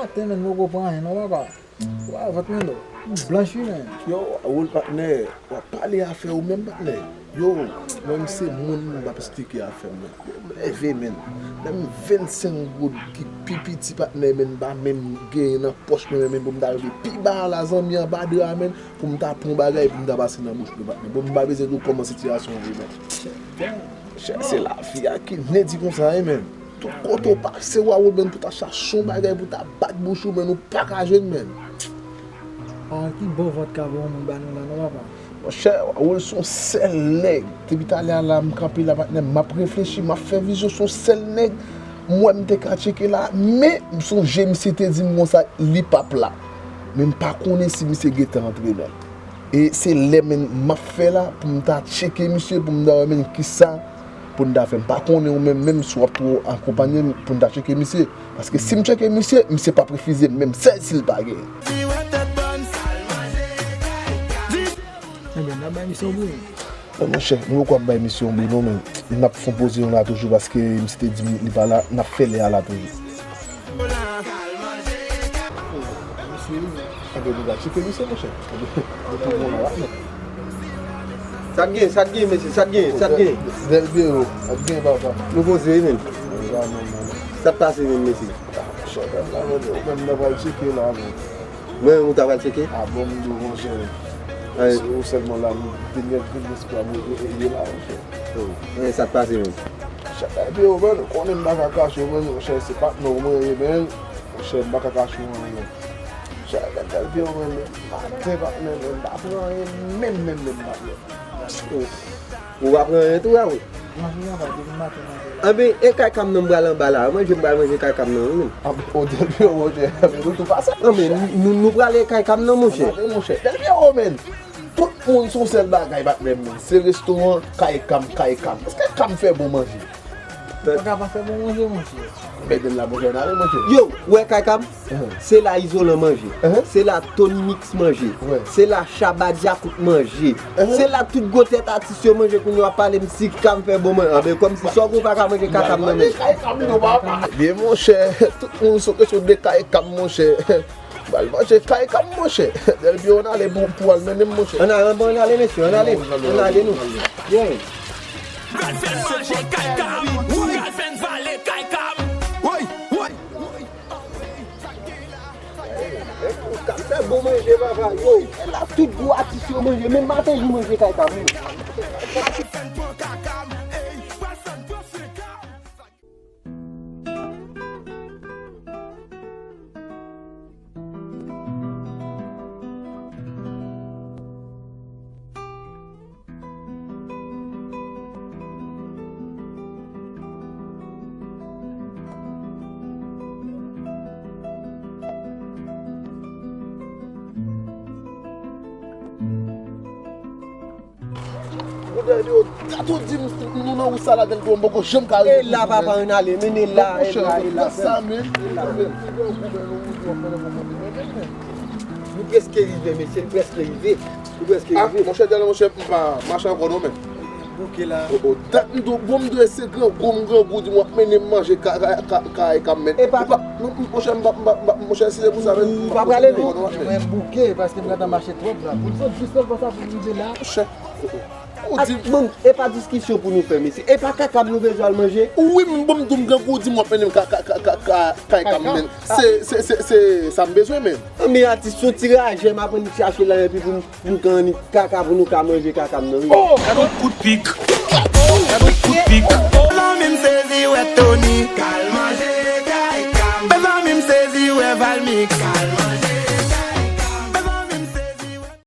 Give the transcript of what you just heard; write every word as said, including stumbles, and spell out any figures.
Maten, menn, m poko pran anyen non, papa. Wa, vant mwen do. Blanch wi, menn. Yo, Raoul, patnè, w ap pale afè ou menm, patnè. Yo, mwen, m se moun, m p ap esplike afè m, menn. Yo, m leve, menn. Menm vennsenk goud ki pi piti, patnè, menn, m pa menm genyen nan pòch mwen, menn, pou m ta rive pi ba a la, zanmi, anba dra, menn, pou m ta pran bagay, pou m ta pase nan bouch mwen, patnè. Bon, m pa bezwen di w kòman sitiyasyon an ye, menn. Monchè, se lavi a ki nèdi konsa, wi, menn. Tout kote w pase, w a wè, menn, pou ta chache yon bagay, pou ta bat bouch ou, menn, ou pa ka jwenn, menn. Ah, ki bon vant ka bon moun ba nou la, non, papa? Monchè, Raoul se yon sèl nèg. Depi talè a la, m kanpe la, patnè, m ap reflechi, m ap fè vizyon, se yon sèl nèg. M wè m te ka tcheke la, men m sonje misye te di m konsa, li p ap la. Men m pa konnen si misye gentan antre, menn. E se lè, menn, m ap fè la pou m ta tcheke misye, pou m ta wè, menn, kisa pou n ta fè. M pa konnen ou menm, menm si w ap twò akonpanye m pou n ta tcheke misye. Paske si m tcheke misye, misye p ap refize m, menm sèl si l pa genyen. Ebyen, n ap bay misye yon bri. Non, monchè, nou poko ap bay misye yon bri, non, men n ap fè yon poze yon la toujou, paske misye te di m li pa la, n ap fè lè a la toujou. Misye, wi, men. Anben, nou pral tcheke misye, monchè. Anben, nou tou bon la, men. Sa k gen, sa k gen, mesye, sa k gen, sa k gen? Del Piero, sa k gen, papa? Nou poze, wi, men. Sa k pase, men, mesye? Chòt la, men, ou menm, n ap al tcheke la, men. Mwen menm ou ta pral tcheke? Ah, bon, m di w, monchè. Se ou sèlman la, m te gen, gen espwa m ede la, monchè. Oh, men sa k pase menm? Chòt la, epi yo, men, ou konnen m pa ka kache w, men, monchè, se patnè w mwen ye, men, monchè, m pa ka kache w anyen. Chòt la, epi yo, men, maten, patnè, men, m pa pran anyen, menm, menm, menm, patnè. Oh. Ou pa pran anyen tou, Raoul? Manje anba depi maten, manje la. Anben, e kay Kam nan m pral anba la. Manje m pral manje kay Kam nan, wi, menm. Anben, o Del Piero, monchè. Anben, nou tou pase. Anben, nou, nou, nou prale kay Kam nan, monchè. Anben, monchè. Del Piero, menn. Tout moun se yon sèl bagay, patnè m, menn. Se restoran, kay Kam, kay Kam. Èske Kam fè bon manje? Ou pa ka pa fè bon manje, monchè. Bèden la, monchè, n ale, monchè. Yo, ou wè kay Kam? Se la Izolan manje. Se la Tony Mix manje. Se la Shabba Djakout manje. Se la tout gwo tèt atis yo manje. Kounye a w ap pale m si Kam fè bon manje. Anben, kòmsi sa w gen w pa ka manje kay Kam nan, men. Byen, monchè, tout moun se yon kesyon de kay Kam, monchè. M al manje kay Kam, monchè. Del Piero, ann ale pou, pou al mennen m, monchè. Ann ale, ann ale, mesye, ann ale. Ann ale, nou. Byen. Pral fè manje kay Kam. Pral fè vale kay Kam. Woy, woy. Kay Kam fè bon manje, papa. Yo, se la tout gwo atis yo manje. Menm Martelly manje kay Kam, wi. Ou dèyè yo, gato di m nou nan wout sa la, Del Piero, m poko janm ka rete. E la, papa, ann ale, men e la, e la, e la. Sa, men. Nou prèske rive, mesye, nou prèske rive. Nou prèske rive. Ah, monchè, Del, monchè, m pa mache ankò non, men. Bouke la. Oh, oh, dat m dwe, bon, m dwe se grangou, m grangou, di m w ap mennen m manje ka, ka, ka, kay Kam, men. E pa, monchè, m pa, m pa, m pa, monchè, si se pou sa, men. Ou pa prale, non? Mwen bouke, paske m gentan mache twòp la. Pou l sot jis nan konsa pou l rive la. Monchè. Ou di m. Bon, e pa diskisyon pou nou fè, mesye. E pa kay Kam nou bezwen al manje? Wi, m bon, m di w m grangou, di m w ap mennen m ka, ka, kay Kam, men. Se, se, se, se sa m bezwen, men. Men atis, se yon ti rajè m ap annik chache la, epi pou m, pou m ka annik kaka pou nou ka manje kay Kam nan, wi. Oh! Gade yon kout pik.